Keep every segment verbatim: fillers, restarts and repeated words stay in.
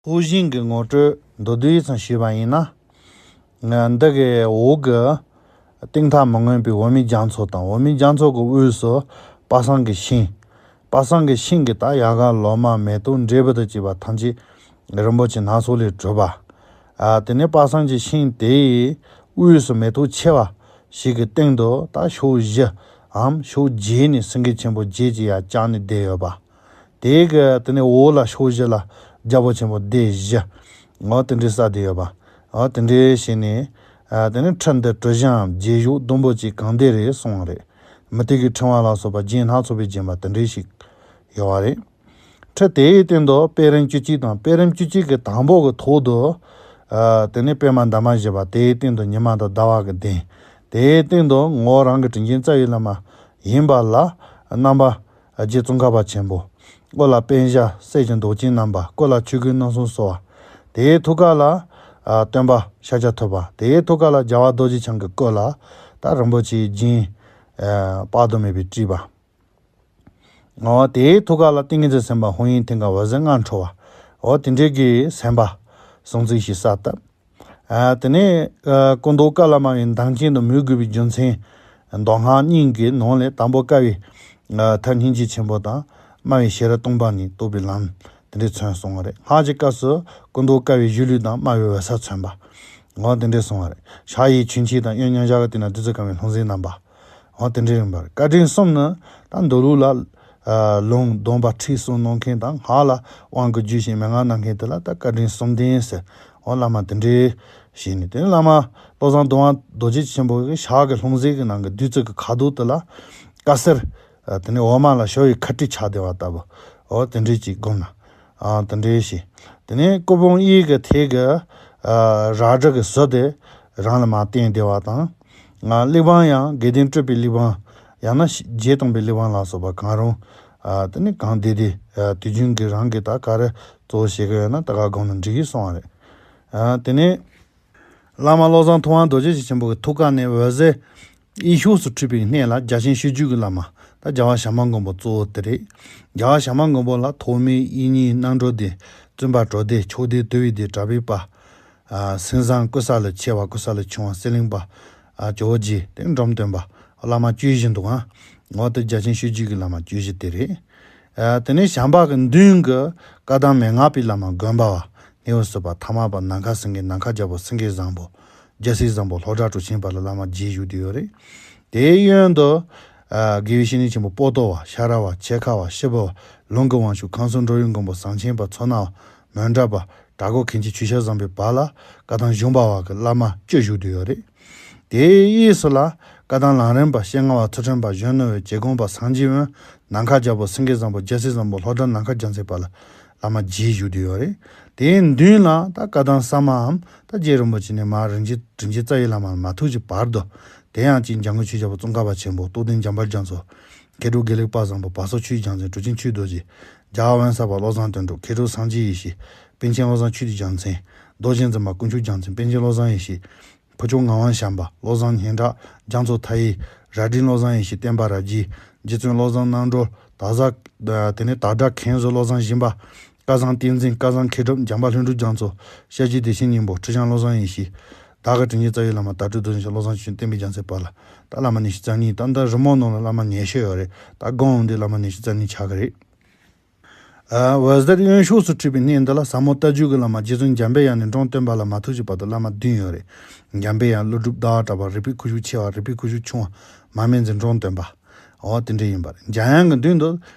ལྷོ་ཞིང་གི་ངོ་སྤྲོད་མདོར་བསྡུས་ཙམ་ཞུས་པ་ཡིན་ན། ང་འདི་གའི་འོག་གི་གཏིང་མཐའ་མི་མངོན་པའི་འོ་མའི་རྒྱ་མཚོ་དང་། འོ་མའི་རྒྱ་མཚོ་གི་དབུས་སུ་དཔག་བསམ་གྱི་ཤིང་། དཔག་བསམ་གྱི་ཤིང་གི་ད་ཡལ་ག་ལོ་མ་མེ་ཏོག་འབྲས་བུ་དང་བཅས་པ་ཐམས་ཅད་རིན་པོ་ཆེ་སྣ་ཚོགས་ལས་གྲུབ་པ། ཨ་དེ་ནས་དཔག་བསམ་གྱི་ཤིང་དེའི་དབུས་སུ་མེ་ཏོག་ཆེ་བ་ཞིག་གི་སྟེང་དུ་ད་ཕྱོགས་བཞི་འམ་ཕྱོགས་བརྒྱད་ནས་སེང་གེ་ཆེན་པོ་བརྒྱད་ཀྱིས་ཡར་བཀྱགས་ནས་བསྡད་ཡོད་པ། དེའི་གི་དེ་ནས་འོག་ལ་ཕྱོགས་བཞི་ལ་རྒྱལ་པོ་ཆེན་པོ་སྡེ་བཞི། འོ་དེ་འདྲའི་ས་དེ་ཡོད་པ། འོ་དེ་འདྲའི་བྱས་ནས། ཨ་དེ་ནས་ཁྲི་འདི་གྲུ་བཞིའམ་རྗེས་བཞུགས་ཟླུམ་པོ་ཅན་གང་བདེ་རེད་གསུངས་པ་རེད། མུ་ཏིག་གི་ཕྲེང་བ་ལ་སོགས་པ་རྒྱན་སྣ་ཚོགས་པས་བརྒྱན་པ་དེ་འདྲའི་ཞིག་ཡོད་པ་རེད། ཁྲི་དེའི་སྟེང་དུ་པད་རིམ་བཅུ་གཅིག་དང་། པད་རིམ་བཅུ་གཅིག་གི་དང་པོ་གི་ཐོག་ཏུ། ཨ་དེ་ནས་པད་མ་འདབ་མ་བཞི་པ། དེའི་སྟེང་དུ་ཉི་མ་དང་ཟླ་བ་གི་གདན། དེའི་སྟེང་དུ་ངོ་བོ་རང་གི་དྲིན་ཅན་རྩ་བའི་བླ་མ་ཡིན་པ་ལ་རྣམ་པ་རྗེ་ཙོང་ཁ་པ་ཆེན་པོ། སྐུ་ལ་པད་ཞྭ་གསེར་གྱི་མདོག་ཅན་བསྣམས་པ། སྐུ་ལ་ཆོས་གོས་རྣམ་གསུམ་གསོལ་བ། དེའི་ཐུགས་ཀ་ལ་ཨ་སྟོན་པ་ཤཱཀྱ་ཐུབ་པ། དེའི་ཐུགས་ཀ་ལ་རྒྱལ་བ་རྡོ་རྗེ་འཆང་གི་སྐུ་ལ་ད་རིན་པོ་ཆེའི་རྒྱན་ཨ་དཔག་ཏུ་མེད་པའི་བྲིས་པ། འོ་དེའི་ཐུགས་ཀ་ལ་ཏིང་ངེ་འཛིན་སེམས་དཔའ་ཧཱུྃ་ཡིག་མཐིང་ག་འོད་ཟེར་ལྔ་འཕྲོ་བ། འོ་དེ་འདྲའི་གི་སེམས་དཔའ་སྲུང་བརྩི་ཞིག་གསལ་བཏབ། ཨ་དེ་ནས་ཨ་སྐུ་མདོག་དཀར་ལ་དམར་བའི་མདངས་ཅན་དུ་མོས་དགོས་པའི་རྒྱུ་མཚན། མདོ་སྔགས་གཉིས་ཀྱི་ནང་ལས་དང་པོ་དཀར་བའི་ཨ་ཐབས་སྙིང་རྗེ་ཆེན་པོ་དང་། དམར་བའི་ཤེས་རབ་སྟོང་པ་ཉིད་རྟོགས་པའི་ལམ་དེ་འདྲའི་མཚོན་གསུངས་པ་རེད། སྔགས་ཀྱི་སྐབས་སུ་སྐུ་མདོག་དཀར་བའི་གཞུ་ལུས་དང་དམར་བའི་འོད་གསལ་མཚོན་པ། འོ་དེ་འདྲའི་གསུངས་པ་རེད། ཕྱག་གཡས་ཆོས་འཆད་དང་། གཡོན་མཉམ་བཞག་གི་སྟེང་ན་བདུད་རྩི་གང་བའི་ལྷུང་བཟེད་བསྣམས་པ། འོ་དེ་འདྲའི་རིམ་པར་བཀའ་དྲིན་གསུམ་ནི་ད་མདོ་ལུགས་ལ་ཨ་ལུང་སྡོམ་པ་ཁྲིད་གསུམ་གནང་མཁན་དང་། སྔགས་ལ་དབང་གི་རྒྱུད་བཤད་མན་ངག་གནང་མཁན་དེ་ལ་ད་བཀའ་དྲིན་གསུམ་ལྡན་ཟེར། འོ་བླ་མ་དེ་འདྲའི་བྱས་ནས། དེ་ནས་བླ་མ་བློ་བཟང་གདོང་དབང་རྡོ་རྗེ་ཆེན་པོ་གི་ཕྱག་གི་ལྷུང་བཟེད་ཀྱི་ནང་གི་བདུད་རྩི་གི་ཁ་དོག་དེ་ལ་དཀར་སེར། ཨ་དེ་ནས་འོ་མ་ལ་ཞོ་ཡི་ཁ་སྤྲིས་ཆགས་བསྡད་པ་ལྟ་བུ། འོ་དེ་འདྲའི་ཅིག་བསྒོམས་ན། ཨ་དེ་འདྲའི་བྱས། དེ་ནས་སྐུ་འབུམ་གཡས་ཀྱི་ཐད་ཀྱི་ཨ་རལ་གྲི་གི་ཟུར་དེ་རང་ལ་མར་བསྟན་བསྡད་པ་དང་། ང་གླེགས་བམ་ཡང་དགེ་ལྡན་སྤྲུལ་པའི་གླེགས་བམ། ཡང་ན་རྗེ་དམ་པའི་གླེགས་བམ་ལ་སོགས་པ་གང་རུང་། ཨ་དེ་ནས་གང་བདེ་བདེ་ཨ་དུས་རྒྱུན་གྱི་རང་གིས་ད་ག་རེ་གཙོ་བོ་བྱེད་ཀྱི་ཡོད་ན་ད་ག་བསྒོམས་ན་འགྲིག་གི་གསུངས་པ་རེད། ཨ་དེ་ནས་བླ་མ་བློ་བཟང་ཐུབ་དབང་རྡོ་རྗེ་ཆེན་པོ་གི་ཐུགས་ཀ་ནས་འོད་ཟེར་གཡས་ཕྱོགས་སུ་འཕྲོས་པའི་སྣེ་ལ་རྒྱ་ཆེན་སྤྱོད་བརྒྱུད་ཀྱི་བླ་མ། ད་རྒྱལ་བ་བྱམས་པ་མགོན་པོ་གཙོ་བོ་དེ་རེད། རྒྱལ་བ་བྱམས་པ་མགོན་པོ་ལ་ཐོགས་མེད་དབྱིག་གཉེན་རྣམ་གྲོལ་སྡེ། བཙུན་པ་གྲོལ་སྡེ། ཕྱོགས་སྡེ་དུལ་བའི་སྡེ་གྲགས་པའི་དཔལ། ཨ་སེང་བཟང་ཀུ་ས་ལ་ཆེ་བ་ཀུ་ས་ལ་ཆུང་བ་གསེར་གླིང་པ། ཨ་ཇོ་བོ་རྗེ། དེ་འབྲོམ་སྟོན་པ། བླ་མ་བཅུ་བཞི་འདུག་ཨང་། འོ་དེ་རྒྱ་ཆེན་སྤྱོད་བརྒྱུད་ཀྱི་བླ་མ་བཅུ་བཞི་དེ་རེད། ཨ་དེ་ནས་བྱམས་པ་གི་མདུན་གྱི་བཀའ་གདམས་མན་ངག་པའི་བླ་མ་དགོན་པ་བ། སྣེའུ་སི་པ་ཐ་མ་པ་ནམ་མཁའ་སེང་གེ། ནམ་མཁའ་རྒྱལ་པོ་སེང་གེ་བཟང་པོ། རྒྱལ་སྲས་བཟང་པོ་ལྷོ་བྲག་གྲུ་ཆེན་བར་ལ་བླ་མ་བརྒྱད་བཞུགས་བསྡད་ཡོད་རེད། དེའི་གཡོན་དུ་ཨ་དགེ་བའི་བཤེས་གཉེན་ཆེན་པོ་པོ་ཏོ་བ། ཤ་ར་བ། འཆད་ཁ་བ། སྤྱི་བོ་བ། ལུང་གི་དབང་ཕྱུག་ཁམས་གསུམ་འགྲོ་བའི་མགོན་པོ་ཟངས་ཆེན་པ། མཚོ་སྣ་བ། མོན་གྲྭ་པ། བྲག་སྒོ་མཁན་ཆེན་ཆོས་སྐྱོང་བཟང་པོའི་བར་ལ་བཀའ་གདམས་གཞུང་པ་བ་གི་བླ་མ་བཅུ་བཞུགས་བསྡད་ཡོད་རེད། དེའི་གཡས་སུ་ལ་བཀའ་གདམས་ལམ་རིམ་པ་སྤྱན་སྔ་བ། ཚུལ་ཁྲིམས་པ། གཞོན་ནུ་བ། རྗེ་དགོངས་པ། སངས་རྒྱས་དབོན། ནམ་མཁའ་རྒྱལ་པོ་སེང་གེ་བཟང་པོ། རྒྱལ་སྲས་བཟང་པོ་ལྷོ་བྲག་ནམ་མཁའ་རྒྱལ་མཚན་བར་ལ་བླ་མ་བརྒྱད་བཞུགས་བསྡད་ཡོད་རེད། དེའི་མདུན་ལ་ད་བཀའ་གདམས་གསར་མའམ་ད་རྗེ་རིན་པོ་ཆེ་ནས་མར་རིན་ཆེན་དྲིན་ཅན་རྩ་བའི་བླ་མ་ལ་མ་ཐུག་ཅིག་བར་དུ། དེ་ཡང་ཅིག་འཇམ་མགོན་ཆོས་རྒྱལ་པོ་ཙོང་ཁ་པ་ཆེན་པོ། རྟོགས་ལྡན་འཇམ་དཔལ་རྒྱ་མཚོ། མཁས་གྲུབ་དགེ་ལེགས་དཔལ་བཟང་པོ། བ་སོ་ཆོས་རྒྱལ་མཚན། གྲུབ་ཆེན་ཆོས་རྡོ་རྗེ། རྒྱལ་བ་དབེན་ས་པ་བློ་བཟང་དོན་གྲུབ། མཁས་གྲུབ་སངས་རྒྱས་ཡེ་ཤེས། པཎ་ཆེན་བློ་བཟང་ཆོས་ཀྱི་རྒྱལ་མཚན། རྡོ་རྗེ་འཛིན་པ་དཀོན་མཆོག་རྒྱལ་མཚན། པཎ་ཆེན་བློ་བཟང་ཡེ་ཤེས། ཕུར་ལྕོག་ངག་དབང་བྱམས་པ། བློ་བཟང་སྙན་གྲགས། རྒྱ་མཚོ་མཐའ་ཡས། རྭ་སྒྲེང་བློ་བཟང་ཡེ་ཤེས། བསྟན་པ་རབ་རྒྱས། རྗེ་བཙུན་བློ་བཟང་རྣམ་གྲོལ། དྭགས་བཟའ། དེ་ནས་དྭགས་སྒྲ་མཁན་བཟོ་བློ་བཟང་སྦྱིན་པ། སྐལ་བཟང་བསྟན་འཛིན། སྐལ་བཟང་མཁས་གྲུབ། འཇམ་དཔལ་ལྷུན་གྲུབ་རྒྱ་མཚོ། སྐྱབས་རྗེ་བདེ་ཆེན་སྙིང་པོ། ཁྲི་བྱང་བློ་བཟང་ཡེ་ཤེས། བདག་གི་དྲིན་ཅན་རྩ་བའི་བླ་མ་དྭགས་སྤྲུལ་རྡོ་རྗེ་འཆང་བློ་བཟང་ཆོས་ཀྱི་བསྟན་པའི་རྒྱལ་མཚན་བར་ལ་ད་བླ་མ་ཉི་ཤུ་རྩ་གཉིས། ད་ལྟ་རི་མོ་ནང་ལ་བླ་མ་ཉི་ཤུ་ཡོད་རེད། ད་སྒོམ་འོང་དུས་བླ་མ་ཉི་ཤུ་རྩ་གཉིས་ཆགས་ཀྱི་རེད། ཨ་འོད་ཟེར་གཡོན་ཕྱོགས་སུ་འཕྲོས་པའི་གནས་འདི་ལ་ཟབ་མོ་ལྟ་བརྒྱུད་ཀྱི་བླ་མ་རྗེ་བཙུན་འཇམ་པའི་དབྱངས་ནས་འབྲོམ་སྟོན་པ་ལ་མ་ཐུག་ཅིག་བར་དུ་བླ་མ་བདུན་ཡོད་རེད། འཇམ་པའི་དབྱངས། ཀླུ་སྒྲུབ། ཟླ་བ་གྲགས་པ། རིག་པའི་ཁུ་བྱུག་ཆེ་བ། རིག་པའི་ཁུ་བྱུག་ཆུང་བ། མར་མེ་མཛད། འབྲོམ་སྟོན་པ། འོ་དེ་འདྲ་ཡིན་པ་རེད། འཇམ་དབྱངས་ཀྱི་མདུན་དུ་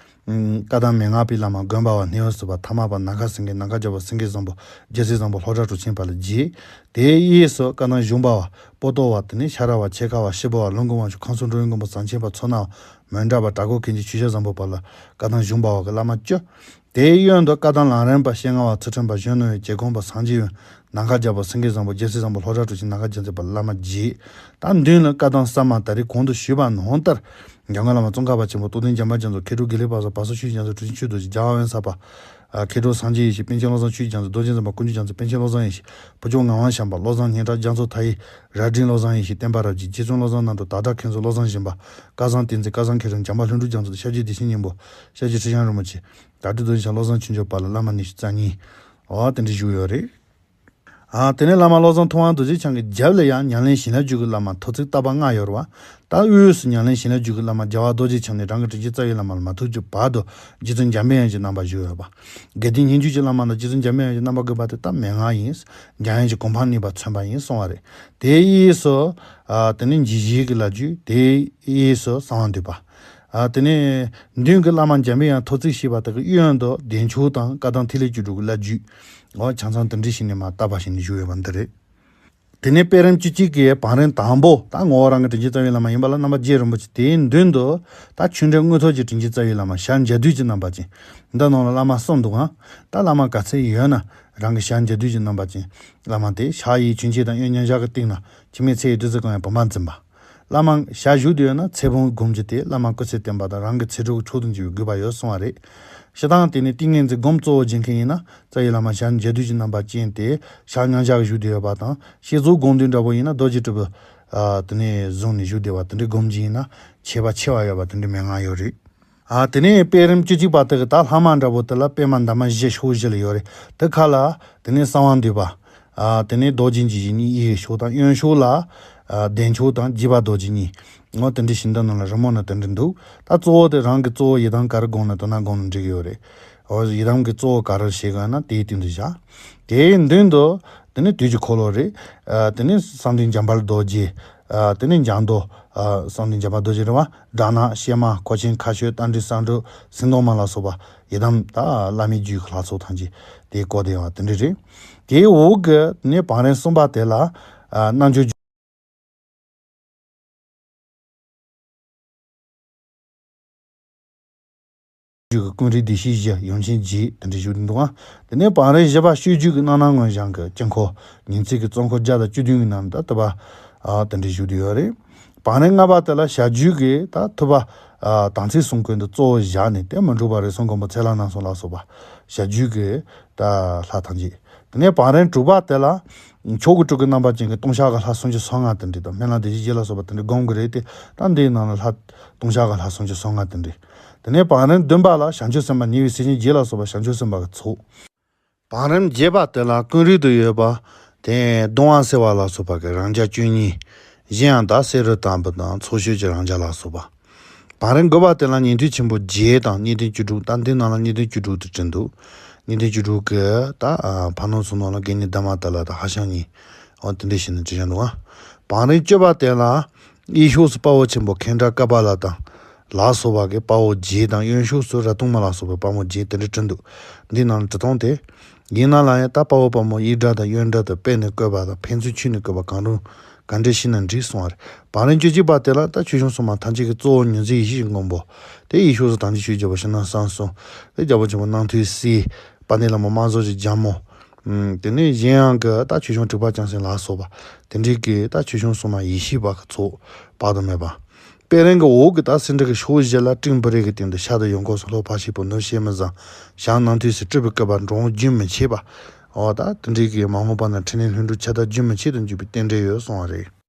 ཨུམ་བཀའ་གདམས་མན་ངག་པའི་བླ་མ་དགོན་པ་བ། སྣེའུ་སི་པ་ཐ་མ་པ་ནམ་མཁའ་སེང་གེ། ནམ་མཁའ་རྒྱལ་པོ་སེང་གེ་བཟང་པོ། རྒྱལ་སྲས་བཟང་པོ་ལྷོ་བྲག་གྲུ་ཆེན་བར་ལ་བརྒྱད། དེའི་གཡས་སུ་བཀའ་གདམས་གཞུང་པ་བ། པོ་ཏོ་བ། དེ་ནས་ཤ་ར་བ། འཆད་ཁ་བ། སྤྱི་བོ་བ། ལུང་གི་དབང་ཕྱུག་ཁམས་གསུམ་འགྲོ་བའི་མགོན་པོ་ཟངས་ཆེན་པ། མཚོ་སྣ་བ། མོན་གྲྭ་པ། བྲག་སྒོ་མཁན་ཆེན་ཆོས་སྐྱོང་བཟང་པོ་བར་ལ་བཀའ་གདམས་གཞུང་པ་བ་གི་བླ་མ་བཅུ། དེའི་གཡོན་དུ་བཀའ་གདམས་ལམ་རིམ་པ་སྤྱན་སྔ་བ། ཚུལ་ཁྲིམས་པ། གཞོན་ནུ་བ། རྗེ་དགོངས་པ། སངས་རྒྱས་དབོན། ནམ་མཁའ་རྒྱལ་པོ་སེང་གེ་བཟང་པོ། རྒྱལ་སྲས་བཟང་པོ་ལྷོ་བྲག་གྲུ་ཆེན། ནམ་མཁའ་རྒྱལ་མཚན་བར་ལ་བླ་མ་བརྒྱད། ད་མདུན་ལ་བཀའ་གདམས་གསར་མ་ད་རེས་གོང་དུ་ཞུས་པ་ནང་ལྟར། འཇམ་མགོན་བླ་མ་ཙོང་ཁ་པ་ཆེན་པོ། རྟོགས་ལྡན་འཇམ་དཔལ་རྒྱ་མཚོ། མཁས་གྲུབ་དགེ་ལེགས་དཔལ་བཟང་། བ་སོ་ཆོས་རྒྱལ་མཚན། གྲུབ་ཆེན་ཆོས་རྡོ་རྗེ། རྒྱལ་བ་དབེན་ས་པ། ཨ་མཁས་གྲུབ་སངས་རྒྱས་ཡེ་ཤེས། པཎ་ཆེན་བློ་བཟང་ཆོས་རྒྱལ་མཚན། རྡོ་རྗེ་འཛིན་པ་དཀོན་མཆོག་རྒྱལ་མཚན། པཎ་ཆེན་བློ་བཟང་ཡེ་ཤེས། ཕུར་ལྕོག་ངག་དབང་བྱམས་པ། བློ་བཟང་སྙན་གྲགས། རྒྱ་མཚོ་མཐའ་ཡས། རྭ་སྒྲེང་བློ་བཟང་ཡེ་ཤེས། བསྟན་པ་རབ་རྒྱས། རྗེ་བཙུན་བློ་བཟང་རྣམ་གྲོལ། དྭགས་སྒྲ་མཁན་བཟོ་བློ་བཟང་སྦྱིན་པ། སྐལ་བཟང་བསྟན་འཛིན། སྐལ་བཟང་མཁས་གྲུབ། འཇམ་དཔལ་ལྷུན་གྲུབ་རྒྱ་མཚོ། སྐྱབས་རྗེ་བདེ་ཆེན་སྙིང་པོ། སྐྱབས་རྗེ་ཁྲི་བྱང་རིན་པོ་ཆེ། དྭགས་སྤྲུལ་རྡོ་རྗེ་འཆང་བློ་བཟང་ཆོས་འབྱོར་བར་ལ་བླ་མ་ཉི་ཤུ་རྩ་གཉིས། འོ་དེ་འདྲ་བཞུགས་ཡོད་རེད། ཨ་དེ་ནས་བླ་མ་བློ་བཟང་ཐུབ་དབང་རྡོ་རྗེ་འཆང་གི་རྒྱབ་ལ་ཡང་ཉམས་ལེན་བྱིན་རླབས་རྒྱུད་ཀྱི་བླ་མ་ཐོ་བརྩེགས་བརྟག་པ་ལྔ་ཡོད་རེད་བ། ད་དབུས་སུ་ཉམས་ལེན་བྱིན་རླབས་རྒྱུད་ཀྱི་བླ་མ་རྒྱལ་བ་རྡོ་རྗེ་འཆང་ནས་རང་གི་དྲིན་ཅན་རྩ་བའི་བླ་མ་བླ་མ་ཐུགས་ཀྱི་བར་དུ་རྗེ་བཙུན་འཇམ་དཔལ་དབྱངས་ཀྱི་རྣམ་པ་བཞུགས་ཡོད་པ། དགེ་ལྡན་སྙན་བརྒྱུད་ཀྱི་བླ་མ་ལ་རྗེ་བཙུན་འཇམ་དཔལ་དབྱངས་ཀྱི་རྣམ་པ་དགོས་པ་དེ་ད་མན་ངག་ཡིན། འཇམ་དབྱངས་ཀྱི་གོ་འཕང་བརྙེས་པ་མཚོན་པ་ཡིན་གསུང་བ་རེད། དེའི་དབྱིངས་སུ་ཨ་དེ་ནས་འཇིགས་བྱེད་ཀྱི་བླ་བརྒྱུད། དེའི་དབྱིངས་སུ་གསང་བ་འདུས་པ། ཨ་དེ་ནས་མདུན་གྱི་བླ་མ་འཇམ་དཔལ་དབྱངས་ཐོ་བརྩེགས་ཞེས་པ་དག་གི་གཡོན་དུ་བདེ་མཆོག་དང་བཀའ་གདམས་ཐིག་ལེ་བཅུ་དྲུག་གི་བླ་བརྒྱུད། འོ་ཆ་ཚང་དེ་འདྲ་ཞིག་ནས་མར་བརྟག་པ་ཞིག་ནས་བཞུགས་ཡོད་པ་འདི་རེད། དེ་ནས་པད་རིམ་བཅུ་གཅིག་གི་བང་རིམ་དང་པོ་ད་ངོ་བོ་རང་གི་དྲིན་ཅན་རྩ་བའི་བླ་མ་ཡིན་པ་ལ་རྣམ་པ་རྒྱལ་རིན་པོ་ཆེ། དེའི་མདུན་དུ་ད་ཆོས་འབྲེལ་དངོས་ཐོབ་ཀྱི་དྲིན་ཅན་རྩ་བའི་བླ་མ་ཞལ་མཇལ་དུས་ཀྱི་རྣམ་པ་ཅན། འདི་ནང་ལ་བླ་མ་གསུམ་འདུག་ཨང་། ད་བླ་མ་ག་ཚད་ཡོད་ན་རང་གི་ཞལ་མཇལ་དུས་ཀྱི་རྣམ་པ་ཅན་བླ་མ་དེ་ཕྱག་གཡས་ཆོས་འཆད་དང་གཡོན་མཉམ་བཞག་གི་སྟེང་ན་འཆི་མེད་ཚེ་ཡི་བདུད་རྩི་གང་ཡང་བུམ་པ་འཛིན་པ། བླ་མ་ཞལ་བཞུགས་དུས་ཡོད་ན་ཚེ་བུམ་བསྒོམ་རྒྱུ་དེ་བླ་མ་སྐུ་ཚེ་བརྟན་པ་དང་རང་གི་ཚེ་སྒྲུབ་མཆོག་ཏུ་འགྱུར་བའི་དགོས་པ་ཡོད་གསུང་བ་རེད། སྤྱིར་བཏང་དེ་ནི་ཏིང་ངེ་འཛིན་སྒོམ་གཙོ་བོ་བྱེད་མཁན་ཡིན་ན་རྩ་བའི་བླ་མ་ཞལ་མཇལ་དུས་ཀྱི་རྣམ་པ་ཅན་དེ་ཕྱག་མཉམ་བཞག་གི་བཞུགས་བསྡད་ཡོད་པ་དང་། བསྐྱེད་རྫོགས་སྒོམ་དུས་འདྲ་པོ་ཡིན་ན་རྡོ་རྗེ་དྲིལ་བུ་ཨ་དེ་ནས་བཟུང་ནས་བཞུགས་བསྡད་པ་དེ་འདྲའི་སྒོམ་རྒྱུ་ཡིན་ན་ཁྱད་པར་ཆེ་བ་ཡོད་པ་དེ་འདྲའི་མན་ངག་ཡོད་རེད། ཨ་དེ་ནས་པད་རིམ་བཅུ་གཅིག་པ་དེ་གི་ད་ལྷག་མ་འདྲ་པོ་དེ་ལ་པད་མ་འདབ་མ་བཞི་ཕྱོགས་བཞི་ལ་ཡོད་རེད། དེ་ཁ་ལ་དེ་ནས་གསང་བ་འདུས་པ། ཨ་དེ་ནས་རྡོ་རྗེ་འཇིགས་བྱེད་གཉིས་གཡས་ཕྱོགས་དང་གཡོན་ཕྱོགས་ལ་ཨ་བདེ་མཆོག་དང་རྒྱས་པ་རྡོ་རྗེ་གཉིས། འོ་དེ་འདྲའི་ཞིང་འདི་ནང་ལ་རི་མོ་ནི་དེ་འདྲ་འདུག་ད་གཙོ་བོ་དེ་རང་གི་གཙོ་བོ་ཡི་དམ་ག་རེ་བསྒོམས་ན་དེ་ན་བསྒོམས་ན་འགྲིག་གི་ཡོད་རེད། འོ་ཡི་དམ་གྱི་གཙོ་བོ་ག་རེ་བྱེད་དགོས་ན་དེའི་སྟེང་དུ་བཞག་དེའི་མདུན་དུ་དེ་ནས་དུས་ཀྱི་འཁོར་ལོ་རེད། ཨ་དེ་ནས་གསང་འདུས་འཇམ་དཔལ་རྡོ་རྗེ། ཨ་དེ་ནས་འཇམ་མདོ། ཨ་གསང་འདུས་འཇམ་དཔལ་རྡོ་རྗེ་རེད་བ། དགྲ་ནག་གཤེད་མ་ཁོ་ཆེན་ཁ་ཤོད་རྟ་མགྲིན་གསང་སྒྲུབ་སེང་གདོང་མ་ལ་སོགས་པ་ཡི་དམ་ད་བླ་མའི་རྒྱུད་ཀྱི་ལྷ་ཚོགས་ཐམས་ཅད་དེ་བསྐོར་བསྡད་པ་དེ་འདྲ་རེད། དེའི་འོག་གི་ནས་བང་རིམ་གསུམ་པ་དེ་ལ་ཨ་རྣལ་འབྱོར་རྒྱུད་ཀྱི་ཀུན་རིག་བདེ་གཤེགས་བཞི་ཡུམ་ཆེན་བརྒྱད་དེ་འདྲ་བཞུགས་འདུག་ཨ། དེ་ནས་བང་རིམ་བཞི་པ་སྤྱོད་བརྒྱུད་ཀྱི་རྣམ་སྣང་མངོན་བྱང་གི་དཀྱིལ་འཁོར་ཉིན་བྱེད་ཀྱི་གཙོ་འཁོར་བརྒྱ་དང་བཅུ་བདུན་གྱི་ནང་ད་དུ་བ་ཨ་དེ་འདྲ་བཞུགས་བསྡད་ཡོད་རེད། བང་རིམ་ལྔ་པ་དེ་ལ་བྱ་རྒྱུད་ཀྱི་ད་ཐུབ་པ་ཨ་དམ་ཚིག་གསུམ་ཀུན་ཏུ་གཙོ་བོ་བཞག་ནས་དེ་མི་འཁྲུགས་པ་རིགས་གསུམ་མགོན་པོ་ཚེ་ལྷ་རྣམ་གསུམ་ལ་སོགས་པ་བྱ་རྒྱུད་ཀྱི་ད་ལྷ་ཐམས་ཅད། དེ་ནས་བང་རིམ་དྲུག་པ་དེ་ལ་མཆོག་གི་སྤྲུལ་སྐུ་རྣམ་པ་ཅན་གྱི་ལྟུང་བཤགས་ཀྱི་ལྷ་སུམ་ཅུ་སོ་ལྔ་དེ་འདྲ་དང་སྨན་བླ་བདེ་གཤེགས་བརྒྱད་ལ་སོགས་པ་དེ་འདྲ་སྒོམ་གྱི་རེད་དེ། ད་འདིའི་ནང་ལ་ལྷ་ལྟུང་བཤགས་ཀྱི་ལྷ་སུམ་ཅུ་སོ་ལྔ་དེ་འདྲ། དེ་ནས་བང་རིམ་བདུན་པ་ལ་བྱང་ཆུབ་སེམས་དཔའ་ཉེ་བའི་སྲས་ཆེན་བརྒྱད་ལ་སོགས་པ་བྱང་ཆུབ་སེམས་དཔའ་གི་ཚོགས། བང་རིམ་བརྒྱད་པ་དེ་ལ་ཀུན་རིག་ཏུ་ཡོད་པ་དེ་གདོང་བ་སེར་བ་ལ་སོགས་པ་གི་རང་རྒྱལ་བཅུ་གཉིས། གཞན་ཡང་ད་བསེ་རུ་དམ་བུ་དང་ཚོགས་སྤྱོད་ཀྱི་རང་རྒྱལ་ལ་སོགས་པ། བང་རིམ་དགུ་པ་དེ་ལ་ཉན་ཐོས་ཆེན་པོ་བརྒྱད་དང་གཉིས་ལྡན་བཅུ་དྲུག་ད་འདི་ནང་ལ་གཉིས་ལྡན་བཅུ་དྲུག་དེ་བྲིས་འདུག་གཉིས་ལྡན་བཅུ་དྲུག་གི་ད་ཕ་ནོར་ཚུ་ནང་ལ་དགེ་བསྙེན་དྷརྨ་ཏཱ་ལ་དང་ཧ་ཤང་གཉིས། འོ་དེ་འདྲ་བྱས་ནས་བྲིས་བཞག་འདུག་ཨ། བང་རིམ་བཅུ་པ་དེ་ལ་གཡས་ཕྱོགས་སུ་དཔའ་བོ་ཆེན་པོ་ཁེནྡྲ་ཀ་པཱ་ལ་དང་ལ་སོགས་པ་གི་དཔའ་བོ་བརྒྱད་དང་གཡོན་ཕྱོགས་སུ་རཏྣ་མ་ལ་སོགས་པའི་དཔའ་མོ་བརྒྱད་དེ་འདྲ་བྲིས་འདུག་འདི་ནང་ལ་བྲིས་སྟངས་དེ། ཡིན་ན་ལ་ཡང་ད་དཔའ་བོ་དཔའ་མོ་གཡས་འདྲ་དང་གཡོན་འདྲ་དང་དཔེ་ནས་བཀོད་པ་དང་ཕན་ཚུན་ཆོས་ནས་བཀོད་པ་གང་རུང་ག་འདྲ་ཞིག་ན་འགྲིག་གསུང་བ་རེད། བང་རིམ་བཅུ་གཅིག་པ་དེ་ལ་ད་ཆོས་སྐྱོང་སྲུང་མ་ཐམས་ཅད་ཀྱི་གཙོ་བོ་ཉི་འཛིན་ཡེ་ཤེས་ཀྱི་མགོན་པོ། དེ་གཡས་ཕྱོགས་སུ་དམ་ཅན་ཆོས་རྒྱལ་པོ་ཕྱི་ནང་གསང་གསུམ། དེ་རྒྱལ་པོ་ཆེན་པོ་རྣམ་ཐོས་སྲས། དཔལ་ལྡན་ལྷ་མོ་དམག་ཟོར་གྱི་རྒྱལ་མོ། ཨུམ། དེ་ནས་གཞན་ཡང་གི་ད་ཆོས་སྐྱོང་དྲེགས་པ་ལྕམ་སྲིང་ལ་སོགས་པ། དེ་འདྲའི་གི་ད་ཆོས་སྐྱོང་སྲུང་མ་ཡེ་ཤེས་པ་གི་ཚོགས་དཔག་ཏུ་མེད་པ། པད་རིམ་གྱི་འོག་གི་ད་སེང་ཁྲི་གི་ཕྱོགས་བཞི་ལ་སྤྲིན་བུ་རིས་ཀྱི་སྟེང་དུ་ཤར་དུ་ཡོལ་འཁོར་སུ་ལྷོ་ཕར་ཕྱིན་པོ་ནུབ་བྱེད་མི་བཟང་། བྱང་རྣམ་ཐོས་སུ་སྤྲུལ་པའི་བསྐལ་པ་འགྲོ་འོང་རྒྱུན་མི་ཆད་པ། འོ་ད་དེ་འདྲའི་གི་མ་འོངས་པ་ན་འཕྲིན་ལས་ལྷུན་གྲུབ་ཁྱབ་བརྡལ་རྒྱུན་མི་ཆད་དུ་འཇུག་པའི་རྟེན་འབྲེལ་ཡོད་གསུང་བ་རེད།